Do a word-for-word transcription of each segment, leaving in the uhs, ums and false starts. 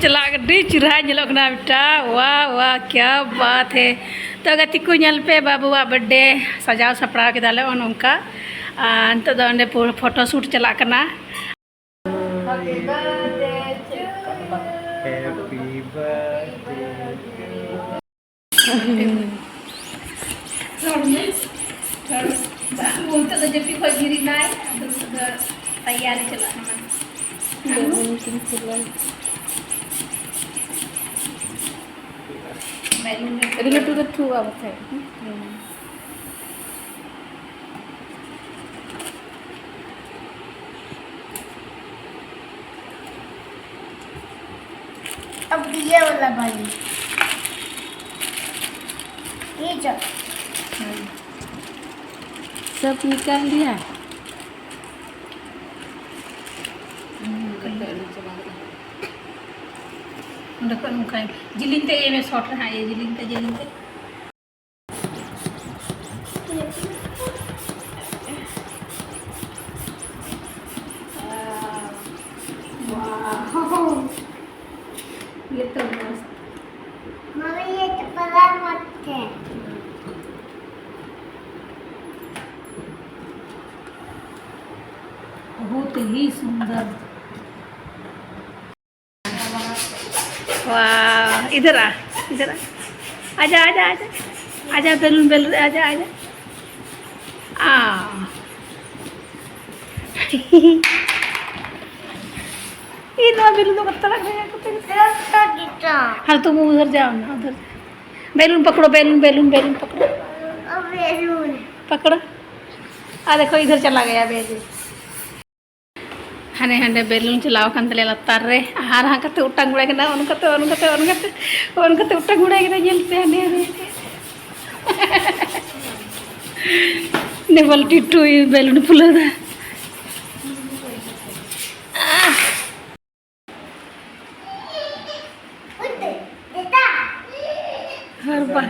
ᱪᱟᱞᱟᱜ ᱟᱹᱰᱤ ᱪᱮᱦᱨᱟ ᱧᱮᱞᱚᱜ ᱠᱟᱱᱟ ᱵᱮᱴᱟ᱾ ᱣᱟᱦ, ᱣᱟᱦ, ᱠᱭᱟ ᱵᱟᱛ ᱦᱮ᱾ ᱛᱚ ᱜᱟᱛᱮ ᱠᱚ, ᱧᱮᱞ ᱯᱮ, ᱵᱟᱹᱵᱩᱣᱟᱜ ᱵᱟᱨᱛᱷᱰᱮ ᱥᱟᱡᱟᱣ ᱥᱟᱯᱲᱟᱣ ᱠᱮᱫᱟᱞᱮ ᱱᱚᱜᱼᱚ ᱱᱚᱝᱠᱟ᱾ ᱟᱨ ᱱᱤᱛᱚᱜ ᱫᱚ ᱚᱸᱰᱮ ᱯᱷᱳᱴᱳ ᱥᱩᱴ ᱪᱟᱞᱟᱜ ᱠᱟᱱᱟ᱾ Happy birthday to you. Happy birthday. ᱨᱚᱲ ᱢᱮ᱾ ᱨᱚᱲ ᱢᱮ᱾ ᱵᱟᱹᱵᱩ ᱱᱤᱛᱚᱜ ᱫᱚ ᱡᱟᱹᱯᱤᱫ ᱠᱷᱚᱱ ᱵᱮᱨᱮᱫ ᱱᱟᱭ, ᱟᱫᱚ ᱱᱤᱛᱚᱜ ᱫᱚ ᱛᱟᱭᱟᱨᱤ ᱪᱟᱞᱟᱜ ᱠᱟᱱᱟ᱾ ᱵᱮᱞᱩᱱ ᱠᱤᱱ ᱯᱷᱩᱞᱟᱹᱣ᱾ ᱵᱮᱞᱩᱱ ᱨᱮ ᱟᱹᱰᱤ ᱞᱟᱹᱴᱩ ᱞᱟᱹᱴᱩᱣᱟ ᱵᱟᱠᱷᱟᱡ᱾ अब ये वाला भाई, ये जो सब निकाल दिया। ᱚᱸᱰᱮ ᱠᱷᱚᱱ ᱱᱚᱝᱠᱟ ᱡᱤᱞᱤᱧ ᱛᱮ ᱮᱢ ᱢᱮ, ᱥᱚᱨᱴ ᱨᱮ ᱦᱟᱸᱜ ᱤᱭᱟᱹ ᱡᱤᱞᱤᱧ ᱛᱮ, ᱡᱤᱞᱤᱧ ᱛᱮ᱾ Wow. ये तो मस्त। मम्मी, ये तो बड़ा मत है। बहुत ही सुंदर। वाह, इधर आ, इधर आ। आजा, आजा, आजा। आजा, बैलून, बैलून, आजा, आजा। आ। ये नवा बैलून तो कब तक रखेगा, कब तक? हाँ, तुम उधर जाओ ना, उधर। बैलून पकड़ो, बैलून, बैलून, बैलून पकड़ो। बैलून। पकड़ो। आ, देखो, इधर चला गया बैलून। ᱦᱟᱱᱮ ᱦᱟᱸᱰᱮ ᱵᱮᱞᱩᱱ ᱪᱟᱞᱟᱣ ᱟᱠᱟᱱ ᱛᱟᱞᱮᱭᱟ ᱞᱟᱛᱟᱨ ᱨᱮ, ᱟᱨ ᱦᱟᱸᱜ ᱠᱟᱛᱮ ᱚᱴᱟᱝ ᱵᱟᱲᱟᱭ ᱠᱟᱱᱟ, ᱚᱱᱠᱟᱛᱮ, ᱚᱱᱠᱟᱛᱮ, ᱚᱱᱠᱟᱛᱮ, ᱚᱱᱠᱟᱛᱮ ᱚᱴᱟᱝ ᱵᱟᱲᱟᱭ ᱠᱟᱱᱟ, ᱧᱮᱞ ᱯᱮ ᱦᱟᱱᱮ, ᱦᱟᱱᱮ᱾ ᱱᱮᱵᱚᱞ ᱴᱤᱴᱩᱭ ᱵᱮᱞᱩᱱ ᱯᱷᱩᱞᱟᱹᱣ ᱫᱟ᱾ ᱦᱟᱨᱵᱟ᱾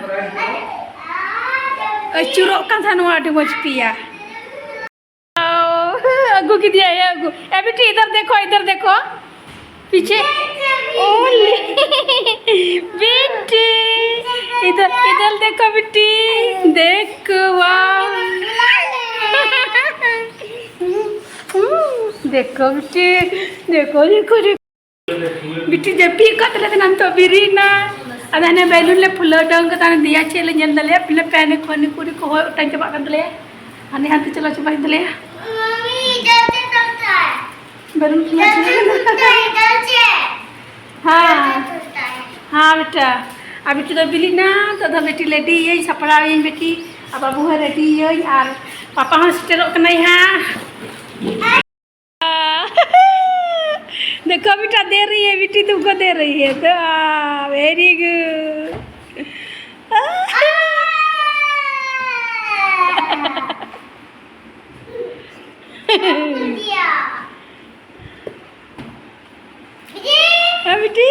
ᱟᱹᱪᱩᱨᱚᱜ ᱠᱟᱱ ᱛᱟᱦᱮᱸ ᱱᱚᱣᱟ ᱟᱹᱰᱤ ᱢᱚᱡᱽ ᱯᱮᱭᱟ᱾ आओ, अग्गू की दिया है अग्गू। ए बेटी, इधर देखो, इधर देखो, पीछे। ओले, बेटी, इधर, इधर देखो बेटी, देखो, वाह। देखो बेटी, देखो, देखो, देखो। ᱵᱤᱴᱤ ᱡᱟᱹᱯᱤᱫ ᱠᱟᱜ ᱛᱟᱞᱮ ᱛᱟᱦᱮᱱᱟ, ᱱᱤᱛᱚᱜ ᱵᱮᱨᱮᱫ ᱮᱱᱟ᱾ ᱟᱫᱚ ᱦᱟᱱᱮ ᱵᱮᱞᱩᱱ ᱞᱮ ᱯᱷᱩᱞᱟᱹᱣ ᱰᱟᱣᱩᱱ ᱠᱟᱫᱟ, ᱦᱟᱱᱮ ᱫᱮᱭᱟ ᱪᱮᱫ ᱞᱮ ᱧᱮᱞ ᱫᱟᱞᱮᱭᱟ, ᱯᱷᱤᱞᱟᱹ ᱯᱮ ᱦᱟᱱᱮ ᱠᱷᱚᱱᱤ ᱠᱩᱲᱤ ᱠᱚ ᱦᱚᱭ ᱚᱴᱟᱝ ᱪᱟᱵᱟᱜ ᱠᱟᱱ ᱛᱟᱞᱮᱭᱟ᱾ ᱦᱟᱱᱮ ᱦᱟᱱᱛᱮ ᱪᱟᱞᱟᱣ ᱪᱟᱵᱟᱭᱮᱱ ᱛᱟᱞᱮᱭᱟ᱾ ᱢᱟᱢᱤ, ᱤᱫᱷᱟᱨ ᱥᱮ ᱴᱩᱴᱛᱟ ᱦᱮ, ᱤᱫᱷᱟᱨ ᱥᱮ᱾ ᱦᱮᱸ᱾ ᱦᱮᱸ ᱵᱮᱴᱟ, ᱟᱨ ᱵᱤᱴᱤ ᱫᱚ ᱵᱤᱞᱤᱜ ᱱᱟ, ᱱᱤᱛᱚᱜ ᱫᱚ ᱵᱤᱴᱤ ᱨᱮᱰᱤᱭᱟᱹᱧ, ᱥᱟᱯᱲᱟᱣᱤᱧ ᱵᱤᱴᱤ, ᱟᱨ ᱵᱟᱹᱵᱩ ᱦᱚᱸ ᱨᱮᱰᱤᱭᱟᱹᱧ, ᱟᱨ ᱯᱟᱯᱟ ᱦᱚᱸ ᱥᱮᱴᱮᱨᱚᱜ ᱠᱟᱱᱟᱭ ᱦᱟᱸᱜ᱾ देखो बेटा, दे रही है, बेटी तुमको दे रही है तो। Very good. हाँ बेटी।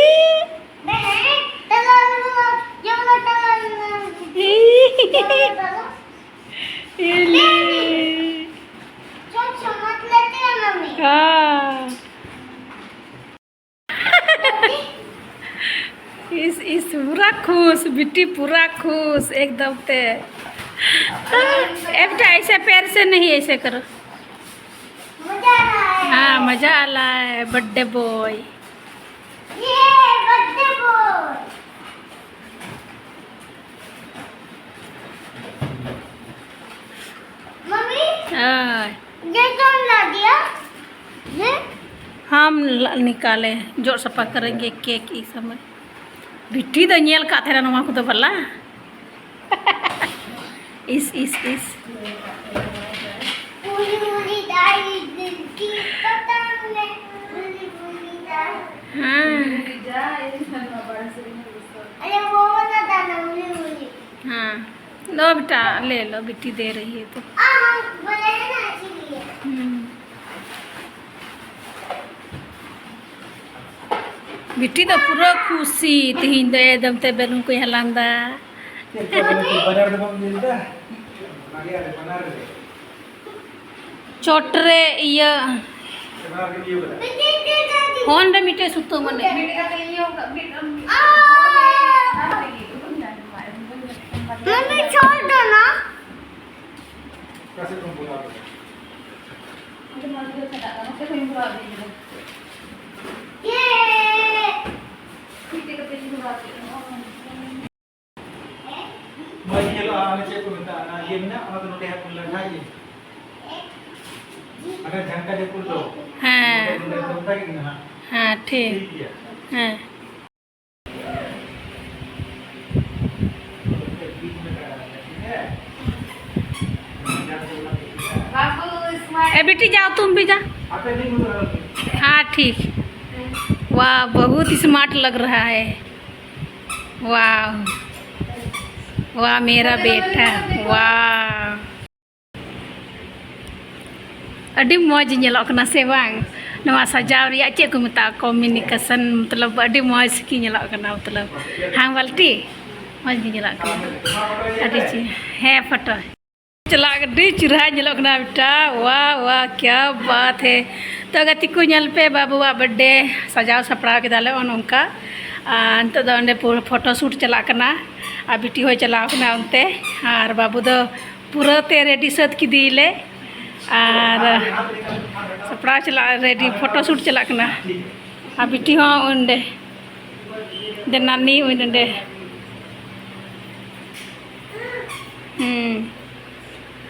ये ले। हाँ। इस, इस पूरा खुश, बिट्टी पूरा खुश एकदम ते। ए बेटा, ऐसे पैर से नहीं, ऐसे करो। मजा आ रहा है। हाँ, मजा आ रहा है, बर्थडे बॉय। ये बर्थडे बॉय। मम्मी, हाँ। ये कौन ला दिया? ये? हम ल-, निकाले, जोर सफा करेंगे केक इस समय। बिट्टी ᱫᱚ ᱧᱮᱞ ᱠᱟᱜ ᱛᱟᱦᱮᱱᱟ ᱱᱚᱣᱟ ᱠᱚᱫᱚ ᱵᱟᱞᱟ? इस, इस, इस। पूरी, पूरी दाई दिल की पतंग में, पूरी, पूरी दाई। हाँ। अरे, वो वाला दाना, उली, उली। हाँ। लो बेटा, ले लो, बिट्टी दे रही है तो। आ, हम बोले हैं ना, इसीलिए। हम्म। बिट्टी ᱫᱚ ᱯᱩᱨᱟᱹ ᱠᱩᱥᱤ, ᱛᱤᱦᱤᱧ ᱫᱚ ᱮᱠᱫᱚᱢ ᱛᱮ ᱵᱮᱞᱩᱱ ᱠᱚᱭ ᱦᱟᱞᱟᱝ ᱫᱟ᱾ ᱪᱮᱫ ᱠᱚ ᱵᱮᱞᱩᱱ ᱠᱚ ᱵᱟᱱᱟᱨ ᱫᱚ ᱵᱟᱢ ᱧᱮᱞ ᱫᱟ? ᱵᱟᱱᱟᱨ ᱨᱮ᱾ ᱪᱚᱴ ᱨᱮ ᱤᱭᱟᱹ᱾ ᱵᱟᱱᱟᱨ ᱜᱮ ᱤᱭᱟᱹ ᱠᱟᱫᱟ᱾ ᱯᱷᱳᱱ ᱨᱮ ᱢᱤᱫᱴᱮᱡ ᱥᱩᱛᱟᱹᱢ ᱢᱟᱱᱮ᱾ ᱢᱟᱱᱮ ᱪᱷᱚᱲ ᱫᱚ ᱱᱟ᱾ ᱚᱠᱟ ᱥᱮᱫ ᱠᱷᱚᱱ ᱵᱚᱞᱚ ᱟᱠᱟᱱᱟ? ᱤᱭᱮ᱾ ᱢᱚᱡᱽ ᱧᱮᱞᱚᱜᱼᱟ, ᱚᱱᱟ ᱪᱮᱫ ᱠᱚ ᱢᱮᱛᱟᱜᱼᱟ, ᱚᱱᱟ ᱤᱭᱟᱹ ᱢᱮᱱᱟᱜᱼᱟ, ᱚᱱᱟ ᱫᱚ ᱱᱚᱰᱮ ᱦᱟᱸᱜ ᱵᱚᱱ ᱞᱟᱜᱟᱭ ᱜᱮ᱾ ᱟᱨ ᱡᱷᱟᱱᱠᱟ ᱡᱟᱹᱯᱩᱫ ᱫᱚ ᱦᱮᱸ᱾ ᱱᱚᱰᱮ ᱫᱚ ᱚᱱᱠᱟ ᱜᱮ ᱢᱮᱱᱟᱜᱼᱟ᱾ ᱦᱮᱸ, ᱴᱷᱤᱠ᱾ ᱴᱷᱤᱠ ᱜᱮᱭᱟ᱾ ᱦᱮᱸ᱾ ए बेटी, जाओ तुम भी जा। हाँ, ठीक। वाह, बहुत स्मार्ट लग रहा है। वाह, वाह, मेरा बेटा, वाह। ᱟᱹᱰᱤ ᱢᱚᱡᱽ ᱧᱮᱞᱚᱜ ᱠᱟᱱᱟ ᱥᱮ ᱵᱟᱝ? ᱱᱚᱣᱟ ᱥᱟᱡᱟᱣ ᱨᱮᱭᱟᱜ ᱪᱮᱫ ᱠᱚ ᱢᱮᱛᱟᱜᱼᱟ? ᱠᱚᱢᱤᱭᱩᱱᱤᱠᱮᱥᱚᱱ, ᱢᱚᱛᱞᱚᱵ ᱟᱹᱰᱤ ᱢᱚᱡᱽ ᱜᱮ ᱧᱮᱞᱚᱜ ᱠᱟᱱᱟ, ᱢᱚᱛᱞᱚᱵ ᱦᱟᱝ ᱵᱟᱞᱴᱤ ᱢᱚᱡᱽ ᱜᱮ ᱧᱮᱞᱚᱜ ᱠᱟᱱᱟ᱾ ᱟᱹᱰᱤ ᱪᱮ-, ᱦᱮᱸ, ᱯᱷᱳᱴᱳ ᱪᱟᱞᱟᱜ ᱟᱹᱰᱤ ᱪᱮᱦᱨᱟ ᱧᱮᱞᱚᱜ ᱠᱟᱱᱟ ᱵᱮᱴᱟ᱾ ᱣᱟᱦ, ᱣᱟᱦ, ᱠᱭᱟ ᱵᱟᱛ ᱦᱮ᱾ ᱛᱚ ᱜᱟᱛᱮ ᱠᱚ, ᱧᱮᱞ ᱯᱮ, ᱵᱟᱹᱵᱩᱣᱟᱜ ᱵᱟᱨᱛᱷᱰᱮ ᱥᱟᱡᱟᱣ ᱥᱟᱯᱲᱟᱣ ᱠᱮᱫᱟᱞᱮ ᱱᱚᱜᱼᱚ ᱱᱚᱝᱠᱟ᱾ ᱟᱨ ᱱᱤᱛᱚᱜ ᱫᱚ ᱚᱸᱰᱮ ᱯᱷᱳᱴᱳ ᱥᱩᱴ ᱪᱟᱞᱟᱜ ᱠᱟᱱᱟ᱾ ᱟᱨ ᱵᱤᱴᱤ ᱦᱚᱸᱭ ᱪᱟᱞᱟᱣ ᱠᱟᱱᱟ ᱚᱱᱛᱮ᱾ ᱟᱨ ᱵᱟᱹᱵᱩ ᱫᱚ ᱯᱩᱨᱟᱹ ᱛᱮ ᱨᱮᱰᱤ ᱥᱟᱹᱛ ᱠᱮᱫᱮᱭᱟᱞᱮ᱾ ᱟᱨ ᱥᱟᱯᱲᱟᱣ ᱪᱟᱞᱟᱜ, ᱨᱮᱰᱤ, ᱯᱷᱳᱴᱳ ᱥᱩᱴ ᱪᱟᱞᱟᱜ ᱠᱟᱱᱟ᱾ ᱟᱨ ᱵᱤᱴᱤ ᱦᱚᱸ ᱚᱸᱰᱮ, ᱫᱮ ᱱᱟᱱᱤ ᱚᱸᱰᱮ᱾ ᱦᱩᱸ᱾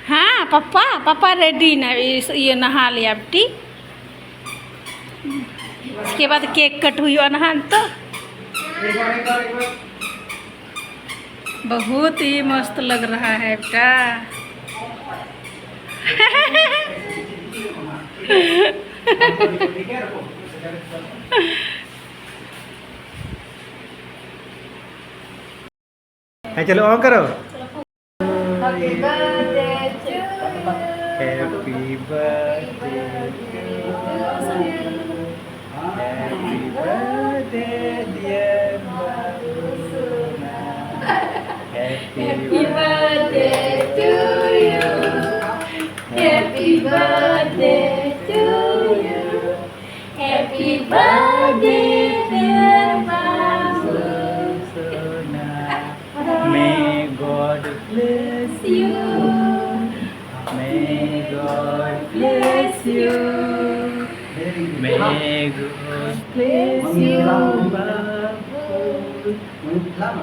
हाँ, पापा, पापा रेडी ना, इस, ये नहा लिया बेटी। इसके बाद केक कट हुई ना, हाँ, तो बहुत ही मस्त लग रहा है बेटा। हाँ, चलो, on करो। Happy birthday to you। Happy birthday to you। Happy birthday, dear बाबू सोना। Happy birthday to you। Happy birthday to you। Happy birthday।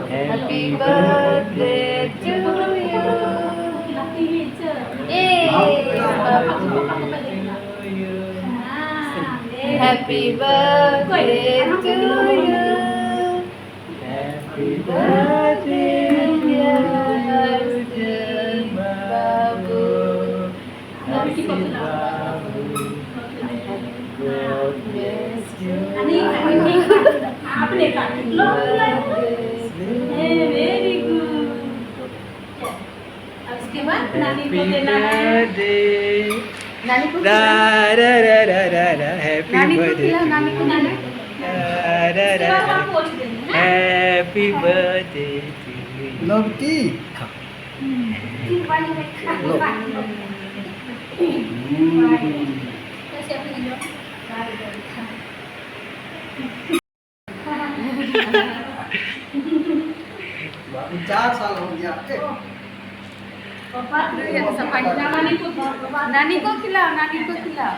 Happy birthday to you. Hey, Happy birthday to you. Happy birthday, dear Arjun Babu. Arjun Babu. God bless you. Very good. अब इसके बाद नानी को देना है। नानी को खिला। Happy birthday to you. नानी को खिला, नानी को खिला। Happy birthday to you. Love tea. लो। हम्म। कैसे अपनी लो? बाबू, चार साल हो गया। पापा, ये सफाई। नानी को, नानी को खिलाओ, नानी को खिलाओ।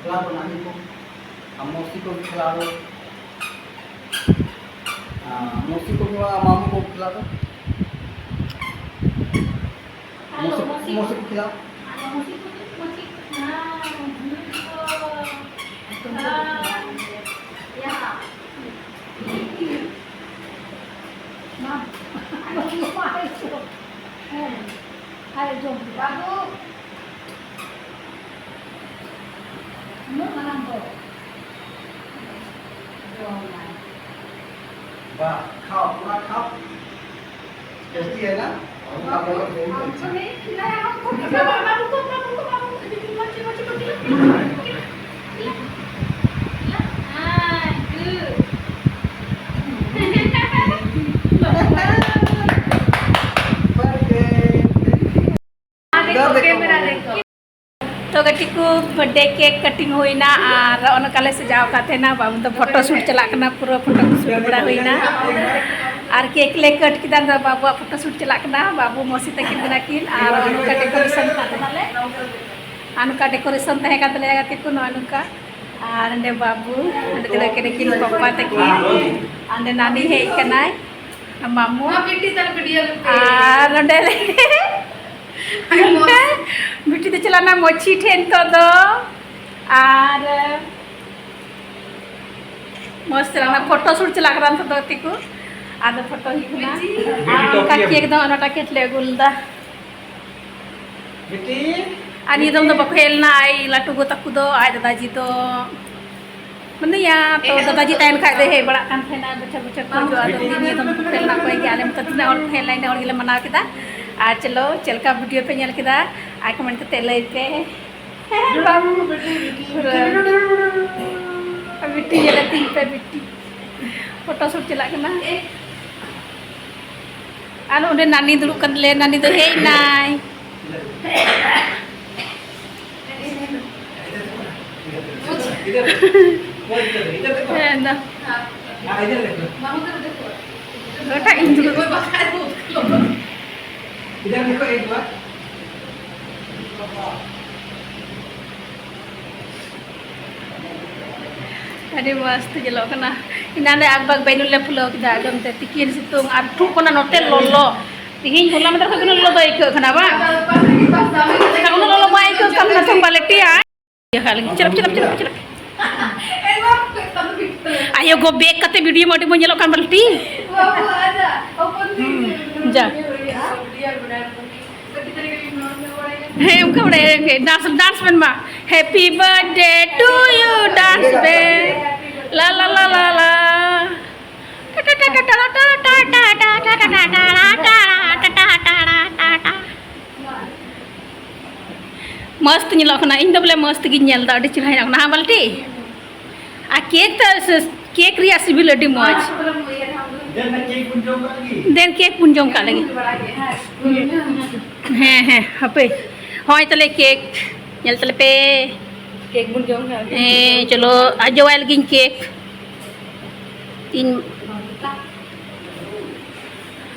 खिला दो नानी को, हम मौसी को भी खिला दो। हाँ, मौसी को भी, मामू को खिला दो। मौसी, मौसी को खिलाओ। ᱢᱟ᱾ ᱟᱨ ᱡᱚᱢ ᱯᱮ᱾ ᱵᱟᱹᱵᱩ᱾ ᱩᱱᱟᱹᱜ ᱢᱟᱨᱟᱝ ᱫᱚ᱾ ᱡᱚᱢᱟᱭ᱾ ᱵᱟ, ᱠᱷᱟᱣ, ᱚᱱᱟ ᱠᱷᱟᱣ᱾ ᱡᱟᱹᱥᱛᱤ ᱦᱮᱱᱟ? ᱟᱢ ᱴᱷᱮᱱ ᱠᱷᱤᱞᱟᱭᱟ, ᱦᱟᱢᱠᱳ ᱠᱷᱤᱞᱟᱭᱟ, ᱵᱟᱹᱵᱩ ᱠᱚ, ᱵᱟᱹᱵᱩ ᱠᱚ, ᱵᱟᱹᱵᱩ ᱠᱚ, ᱠᱟᱹᱴᱤᱡ ᱢᱟᱹᱪᱤ, ᱢᱟᱹᱪᱤ, ᱢᱟᱹᱪᱤ᱾ ᱦᱟᱭ, good. ᱚᱱᱟ ᱫᱮᱠᱷᱚ, camera ᱫᱮᱠᱷᱚ. ᱛᱚ ᱜᱟᱛᱮ ᱠᱚ, birthday cake cutting ᱦᱩᱭᱱᱟ ᱟᱨ ᱚᱱᱠᱟ ᱞᱮ ᱥᱟᱡᱟᱣ ᱟᱠᱟᱫ ᱛᱟᱦᱮᱱᱟ᱾ ᱵᱟᱝ ᱫᱚ photo shoot ᱪᱟᱞᱟᱜ ᱠᱟᱱᱟ, ᱯᱩᱨᱟᱹ photo shoot ᱵᱟᱲᱟ ᱦᱩᱭᱱᱟ᱾ ᱟᱨ ᱠᱮᱠ ᱞᱮ ᱠᱟᱴ ᱠᱮᱫᱟ, ᱟᱫᱚ ᱵᱟᱹᱵᱩᱣᱟᱜ ᱯᱷᱳᱴᱳ ᱥᱩᱴ ᱪᱟᱞᱟᱜ ᱠᱟᱱᱟ, ᱵᱟᱹᱵᱩ ᱢᱚᱥᱤ ᱛᱟᱹᱠᱤᱱ ᱠᱟᱱᱟ ᱠᱤᱱ᱾ ᱟᱨ ᱱᱚᱝᱠᱟ ᱰᱮᱠᱳᱨᱮᱥᱚᱱ ᱠᱟᱜ ᱠᱟᱱᱟᱞᱮ, ᱟᱨ ᱱᱚᱝᱠᱟ ᱰᱮᱠᱳᱨᱮᱥᱚᱱ ᱛᱟᱦᱮᱸ ᱠᱟᱱ ᱛᱟᱞᱮᱭᱟ ᱜᱟᱛᱮ ᱠᱚ, ᱱᱚᱜᱼᱚᱭ ᱱᱚᱝᱠᱟ᱾ ᱟᱨ ᱱᱚᱸᱰᱮ ᱵᱟᱹᱵᱩ, ᱱᱚᱸᱰᱮ ᱫᱩᱲᱩᱵ ᱠᱟᱱᱟ ᱠᱤᱱ ᱯᱟᱯᱟ ᱛᱟᱹᱠᱤᱱ, ᱟᱨ ᱱᱚᱸᱰᱮ ᱱᱟᱱᱤ ᱦᱮᱡ ᱠᱟᱱᱟᱭ, ᱢᱟᱢᱩ᱾ ᱢᱟ ᱵᱤᱴᱤ ᱛᱟᱨ ᱵᱷᱤᱰᱤᱭᱳ ᱞᱮ ᱯᱮ᱾ ᱟᱨ ᱱᱚᱸᱰᱮ ᱵᱤᱴᱤ ᱫᱚ ᱪᱟᱞᱟᱣᱱᱟ ᱢᱚᱪᱤ ᱴᱷᱮᱱ ᱱᱤᱛᱚᱜ ᱫᱚ᱾ ᱟᱨ ᱢᱚᱡᱽ ᱛᱮ ᱚᱱᱟ ᱯᱷᱳᱴᱳ ᱥᱩᱴ ᱪᱟᱞᱟᱜ ᱠᱟᱱᱟ ᱱᱤᱛᱚᱜ ᱫᱚ ᱜᱟᱛᱮ ᱠᱚ᱾ ᱟᱫᱚ ᱯᱷᱳᱴᱳ ᱦᱩᱭᱩᱜ ᱠᱟᱱᱟ᱾ ᱟᱨ ᱚᱱᱠᱟ ᱠᱮᱠ ᱫᱚ ᱚᱱᱟᱴᱟ ᱠᱮᱠ ᱞᱮ ᱟᱹᱜᱩ ᱞᱮᱫᱟ᱾ ᱵᱤᱴᱤ᱾ ᱟᱨ ᱱᱤᱭᱟᱹ ᱫᱚᱢ ᱫᱚ ᱵᱟᱠᱚ ᱦᱮᱡ ᱞᱮᱱᱟ, ᱟᱡ ᱞᱟᱹᱴᱩ ᱜᱚ ᱛᱟᱠᱚ ᱫᱚ, ᱟᱡ ᱫᱟᱫᱟ ᱡᱤ ᱫᱚ᱾ ᱢᱟᱱᱮᱭᱟ, ᱛᱚ ᱫᱟᱫᱟ ᱡᱤ ᱛᱟᱦᱮᱱ ᱠᱷᱟᱡ ᱫᱚ ᱦᱮᱡ ᱵᱟᱲᱟᱜ ᱠᱟᱱ ᱛᱟᱦᱮᱱᱟ, ᱵᱚᱪᱷᱚᱨ ᱵᱚᱪᱷᱚᱨ ᱠᱚ ᱦᱤᱡᱩᱜᱼᱟ᱾ ᱟᱫᱚ ᱱᱤᱭᱟᱹ ᱫᱚᱢ ᱫᱚ ᱵᱟᱠᱚ ᱦᱮᱡ ᱞᱮᱱᱟ ᱚᱠᱚᱭ ᱜᱮ, ᱟᱞᱮ ᱢᱚᱛᱚ ᱛᱤᱱᱟᱹᱜ ᱦᱚᱲ ᱠᱚ ᱦᱮᱡ ᱞᱮᱱᱟ, ᱤᱱᱟᱹᱜ ᱦᱚᱲ ᱜᱮᱞᱮ ᱢᱟᱱᱟᱣ ᱠᱮᱫᱟ᱾ ᱟᱨ ᱪᱚᱞᱚ, ᱪᱮᱫ ᱞᱮᱠᱟ ᱵᱷᱤᱰᱤᱭᱳ ᱯᱮ ᱧᱮᱞ ᱠᱮᱫᱟ, ᱟᱨ ᱠᱚᱢᱮᱱᱴ ᱠᱟᱛᱮ ᱞᱟᱹᱭ ᱯᱮ᱾ ᱦᱮᱸ, ᱵᱟᱹᱵᱩ, ᱯᱩᱨᱟᱹ᱾ ᱵᱤᱴᱤ ᱧᱮᱞᱮ ᱛᱤᱧ ᱯᱮ, ᱵᱤᱴᱤ᱾ ᱯᱷᱳᱴᱳ ᱥᱩᱴ ᱪᱟᱞᱟᱜ ᱠᱟᱱᱟ᱾ ᱟᱨ ᱚᱸᱰᱮ ᱱᱟᱱᱤ ᱫᱩᱲᱩᱵ ᱠᱟᱱ ᱛᱟᱞᱮᱭᱟ, ᱱᱟᱱᱤ ᱫᱚ ᱦᱮᱡ ᱮᱱᱟᱭ᱾ ᱦᱮᱸ, ᱫᱟ᱾ ᱚᱠᱟᱴᱟᱜ ᱤᱧ ᱫᱩᱲᱩᱵ? ᱟᱹᱰᱤ ᱢᱚᱡᱽ ᱛᱮ ᱧᱮᱞᱚᱜ ᱠᱟᱱᱟ᱾ ᱮᱱᱟᱱ ᱨᱮ ᱟᱠᱵᱟᱠ ᱵᱮᱞᱩᱱ ᱞᱮ ᱯᱷᱩᱞᱟᱹᱣ ᱠᱮᱫᱟ, ᱮᱠᱫᱚᱢ ᱛᱮ ᱛᱤᱠᱤᱱ ᱥᱤᱛᱩᱝ ᱟᱨ ᱴᱷᱩᱜ ᱠᱟᱱᱟ ᱱᱚᱛᱮ ᱞᱚᱞᱚ᱾ ᱛᱤᱦᱤᱧ ᱦᱚᱞᱟ ᱢᱟᱫᱷᱮᱨ ᱠᱷᱚᱱ ᱜᱮ ᱞᱚᱞᱚ ᱫᱚ ᱟᱹᱭᱠᱟᱹᱜ ᱠᱟᱱᱟ ᱵᱟᱝ? ᱩᱱᱟᱹᱜ ᱞᱚᱞᱚ ᱵᱟᱭ ᱟᱹᱭᱠᱟᱹᱜ ᱠᱟᱱ ᱛᱟᱦᱮᱱᱟ, ᱥᱮ ᱵᱟᱞᱮ ᱴᱤᱭᱟ᱾ ᱤᱭᱟᱹ ᱠᱟᱜ ᱞᱟᱹᱜᱤᱫ᱾ ᱪᱟᱞᱟᱜ, ᱪᱟᱞᱟᱜ, ᱪᱟᱞᱟᱜ, ᱪᱟᱞᱟᱜ᱾ ᱟᱭᱳ ᱜᱚ ᱵᱮᱜᱽ ᱠᱟᱛᱮ ᱵᱷᱤᱰᱤᱭᱳ ᱢᱟ ᱟᱹᱰᱤ ᱢᱚᱡᱽ ᱧᱮᱞᱚᱜ ᱠᱟᱱ ᱵᱟᱞᱴᱤ᱾ ᱦᱩᱸ, ᱡᱟ᱾ ᱦᱮᱸ, ᱚᱱᱠᱟ ᱵᱟᱲᱟᱭᱟ, ᱰᱟᱱᱥ, ᱰᱟᱱᱥ ᱢᱮᱱ ᱢᱟ᱾ Happy birthday to you, dance ᱵᱮᱱ᱾ ᱞᱟ, ᱞᱟ, ᱞᱟ, ᱞᱟ, ᱞᱟ᱾ ᱢᱚᱡᱽ ᱛᱮ ᱧᱮᱞᱚᱜ ᱠᱟᱱᱟ᱾ ᱤᱧ ᱫᱚ ᱵᱚᱞᱮ ᱢᱚᱡᱽ ᱛᱮᱜᱤᱧ ᱧᱮᱞ ᱮᱫᱟ, ᱟᱹᱰᱤ ᱪᱮᱦᱨᱟ ᱧᱮᱞᱚᱜ ᱠᱟᱱᱟ᱾ ᱦᱮᱸ ᱵᱟᱞᱴᱤ? ᱟᱨ ᱠᱮᱠ ᱛᱚ, ᱠᱮᱠ ᱨᱮᱭᱟᱜ ᱥᱤᱵᱤᱞ ᱟᱹᱰᱤ ᱢᱚᱡᱽ᱾ ᱫᱮᱱ ᱠᱮᱠ ᱵᱚᱱ ᱡᱚᱢ ᱠᱟᱜ ᱞᱟᱹᱜᱤᱫ᱾ ᱦᱮᱸ, ᱦᱮᱸ, ᱦᱟᱯᱮ᱾ ᱦᱳᱭ, ᱛᱟᱦᱞᱮ ᱠᱮᱠ ᱧᱮᱞ ᱛᱟᱞᱮ ᱯᱮ᱾ ᱠᱮᱠ ᱵᱚᱱ ᱡᱚᱢ ᱠᱟᱜ ᱞᱟᱹᱜᱤᱫ᱾ ᱦᱮᱸ, ᱪᱚᱞᱚ, ᱟᱨ ᱡᱚᱣᱟᱭ ᱞᱟᱹᱜᱤᱫ ᱠᱮᱠ᱾ ᱤᱧ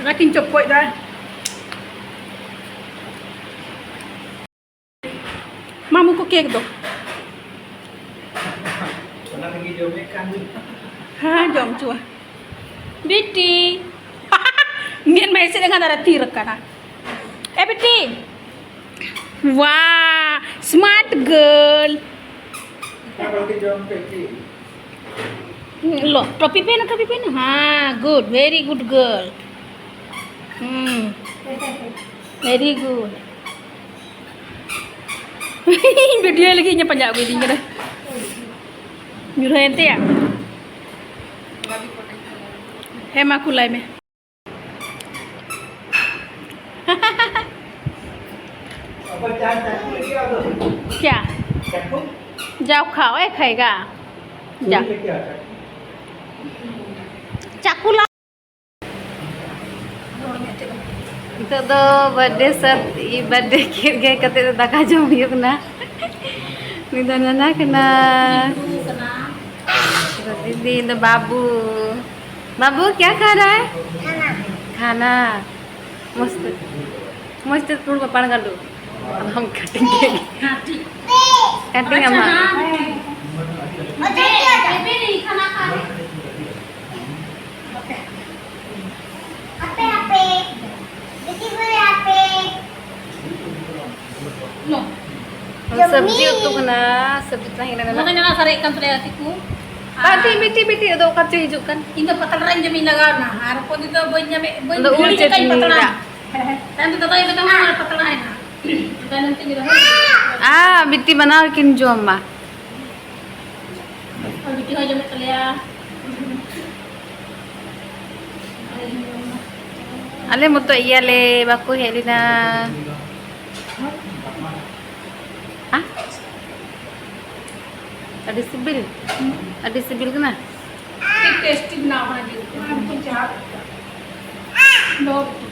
ᱚᱱᱟᱛᱤᱧ ᱪᱚᱯᱚᱡ ᱫᱟ᱾ ᱢᱟᱢᱩ ᱠᱚ ᱠᱮᱠ ᱫᱚ᱾ ᱚᱱᱟ ᱞᱟᱹᱜᱤᱫ ᱡᱚᱢᱮᱫ ᱠᱟᱱ ᱫᱚ᱾ ᱦᱮᱸ, ᱡᱚᱢ ᱦᱚᱪᱚᱣᱟ᱾ ᱵᱤᱴᱤ᱾ ᱢᱮᱫ ᱢᱟ ᱮᱥᱮᱫ ᱟᱠᱟᱱ ᱟᱨ ᱛᱷᱤᱨ ᱟᱠᱟᱱᱟ᱾ ᱮ ᱵᱤᱴᱤ᱾ ᱣᱟ, smart girl᱾ ᱚᱱᱟ ᱞᱟᱹᱜᱤᱫ ᱡᱚᱢ ᱯᱮ ᱪᱮᱫ? ᱞᱚ, ᱴᱚᱯᱤ ᱯᱮ ᱱᱟ, ᱴᱚᱯᱤ ᱯᱮ ᱱᱟ᱾ ᱦᱮᱸ, good, very good girl᱾ ᱦᱩᱸ, very good᱾ ᱵᱷᱤᱰᱤᱭᱳ ᱞᱟᱹᱜᱤᱫ ᱤᱧᱮ ᱯᱟᱸᱡᱟ ᱟᱹᱜᱩᱭᱮᱫᱤᱧ ᱠᱟᱱᱟ᱾ ᱧᱩᱨᱦᱟᱹᱭᱮᱱ ᱛᱟᱭᱟ᱾ ᱦᱮᱸ, ᱢᱟ ᱠᱩᱞᱟᱭ ᱢᱮ᱾ क्या? जाओ खाओ, ए खाएगा। जा। चाकू ला। ᱱᱤᱛᱚᱜ ᱫᱚ ᱵᱟᱨᱛᱷᱰᱮ ᱥᱟᱛ, ᱵᱟᱨᱛᱷᱰᱮ ᱠᱮᱠ ᱜᱮᱫ ᱠᱟᱛᱮ ᱫᱚ ᱫᱟᱠᱟ ᱡᱚᱢ ᱦᱩᱭᱩᱜ ᱠᱟᱱᱟ᱾ ᱩᱱᱤ ᱫᱚ ᱱᱟᱱᱟ ᱠᱟᱱᱟ᱾ ᱫᱤᱫᱤ ᱫᱚ ᱵᱟᱵᱩ᱾ ᱵᱟᱵᱩ, ᱠᱭᱟ ᱠᱷᱟ ᱨᱟᱦᱟ ᱦᱟᱭ? ᱠᱷᱟᱱᱟ᱾ ᱢᱚᱡᱽ ᱛᱮ, ᱢᱚᱡᱽ ᱛᱮ ᱨᱚᱲ ᱵᱟᱯᱟᱲ ᱜᱟᱸᱰᱚ᱾ ᱟᱢ ᱠᱟᱹᱴᱤᱡ ᱜᱮ᱾ ᱦᱮᱸ, ᱴᱷᱤᱠ᱾ ᱠᱟᱹᱴᱤᱡ ᱟᱪᱪᱷᱟ, ᱟᱢ᱾ ᱦᱮᱸ, ᱴᱷᱤᱠ᱾ ᱵᱮᱵᱮ, ᱵᱮᱵᱮ, ᱤᱧ ᱠᱷᱟᱱᱟ ᱠᱷᱟᱱ᱾ ᱟᱯᱮ, ᱟᱯᱮ᱾ ᱫᱤᱫᱤ ᱵᱚᱞᱮ ᱟᱯᱮ᱾ ᱱᱚ᱾ ᱥᱚᱵᱽᱡᱤ ᱩᱛᱩ ᱠᱟᱱᱟ, ᱥᱚᱵᱽᱡᱤ ᱛᱟᱦᱮᱸ ᱠᱟᱱᱟ᱾ ᱱᱚᱰᱮ ᱧᱮᱞᱟ ᱥᱟᱨᱮᱡ ᱠᱟᱱ ᱛᱟᱞᱮᱭᱟ ᱛᱤᱠᱩ᱾ ᱵᱟᱝ, ᱴᱤ ᱵᱤᱴᱤ ᱵᱤᱴᱤ ᱫᱚ ᱚᱠᱟ ᱪᱚ ᱦᱤᱡᱩᱜ ᱠᱟᱱ᱾ ᱤᱧ ᱫᱚ ᱯᱟᱛᱲᱟ ᱨᱮᱧ ᱡᱚᱢᱤᱧ ᱞᱟᱜᱟᱣ ᱮᱱᱟ, ᱟᱨ ᱚᱠᱚᱭ ᱫᱚ ᱵᱟᱹᱧ ᱧᱟᱢᱮᱫ, ᱵᱟᱹᱧ ᱟᱫᱚ ᱩᱞ ᱦᱤᱲᱤᱧ ᱟᱠᱟᱫ ᱪᱟᱹᱴᱱᱤ ᱯᱟᱛᱲᱟ᱾ ᱨᱟᱜ᱾ ᱛᱟᱭᱚᱢ ᱛᱮ ᱫᱟᱫᱟ ᱤᱫᱤ ᱠᱟᱢᱟ ᱟᱨ ᱯᱟᱛᱲᱟ ᱮᱱᱟ᱾ ᱛᱟᱭᱱᱚᱢ ᱛᱮ ᱧᱩᱨᱦᱟᱹ᱾ ᱟ, ᱵᱤᱴᱤ ᱵᱟᱱᱟᱨ ᱠᱤᱱ ᱡᱚᱢᱟ᱾ ᱟᱨ ᱵᱤᱴᱤ ᱦᱚᱸᱭ ᱡᱚᱢᱮᱫ ᱛᱟᱞᱮᱭᱟ᱾ ᱟᱞᱮ ᱢᱚᱛᱚ ᱤᱭᱟᱹᱞᱮ ᱵᱟᱠᱚ ᱦᱮᱡ ᱞᱮᱱᱟ᱾ ᱟ? ᱟᱹᱰᱤ ᱥᱤᱵᱤᱞ? ᱟᱹᱰᱤ ᱥᱤᱵᱤᱞ ᱠᱟᱱᱟ? ᱟᱹᱰᱤ ᱴᱮᱥᱴᱤ ᱵᱮᱱᱟᱣ ᱠᱟᱱᱟ ᱡᱤᱞ ᱩᱛᱩ᱾ ᱟᱨ ᱢᱤᱫᱴᱮᱱ ᱪᱟ᱾ ᱫᱚᱦᱚ ᱠᱟᱛᱮ᱾